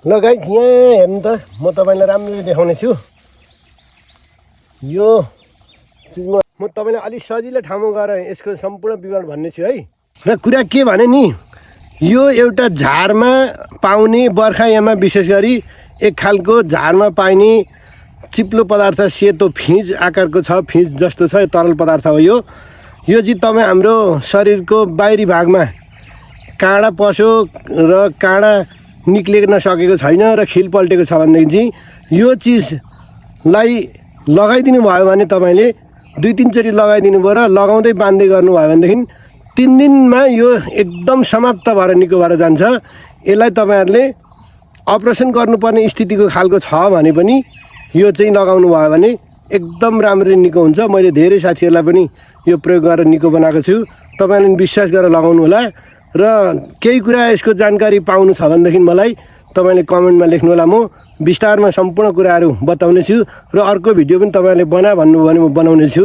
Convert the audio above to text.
ल गाइस यहाँ हेर्नु त म तपाईँलाई राम्ररी देखाउने छु। यो चिजमा म तपाईँलाई अलिक सजिलो ठाउँमा गएर यसको सम्पूर्ण विवरण भन्ने छु है। र कुरा के भने नि यो एउटा झारमा पाउने बर्खायाममा विशेष गरी एक खालको झारमा पाइने चिप्लो पदार्थ सेतो फिज आकारको छ, फिज जस्तो छ, तरल पदार्थ हो यो। यो चाहिँ तपाईँ हाम्रो शरीरको बाहिरी भागमा काँडा पस्यो र काँडा निक्लिन सकेको छैन र खिल पल्टेको छ भनेदेखि चाहिँ यो चिजलाई लगाइदिनु भयो भने तपाईँले 2-3 चोटि लगाइदिनु भयो र लगाउँदै बाँध्दै गर्नुभयो भनेदेखि 3 दिनमा यो एकदम समाप्त भएर निको भएर जान्छ। यसलाई तपाईँहरूले अपरेसन गर्नुपर्ने स्थितिको खालको छ भने पनि यो चाहिँ लगाउनु भयो भने एकदम राम्ररी निको हुन्छ। मैले धेरै साथीहरूलाई पनि यो प्रयोग गरेर निको बनाएको छु। तपाईँहरूले विश्वास गरेर लगाउनु होला र केही कुरा यसको जानकारी पाउनु छ भनेदेखि मलाई तपाईँले कमेन्टमा लेख्नु होला। म विस्तारमा सम्पूर्ण कुराहरू बताउने छु र अर्को भिडियो पनि तपाईँहरूले बना भन्नुभयो भने म बनाउने छु।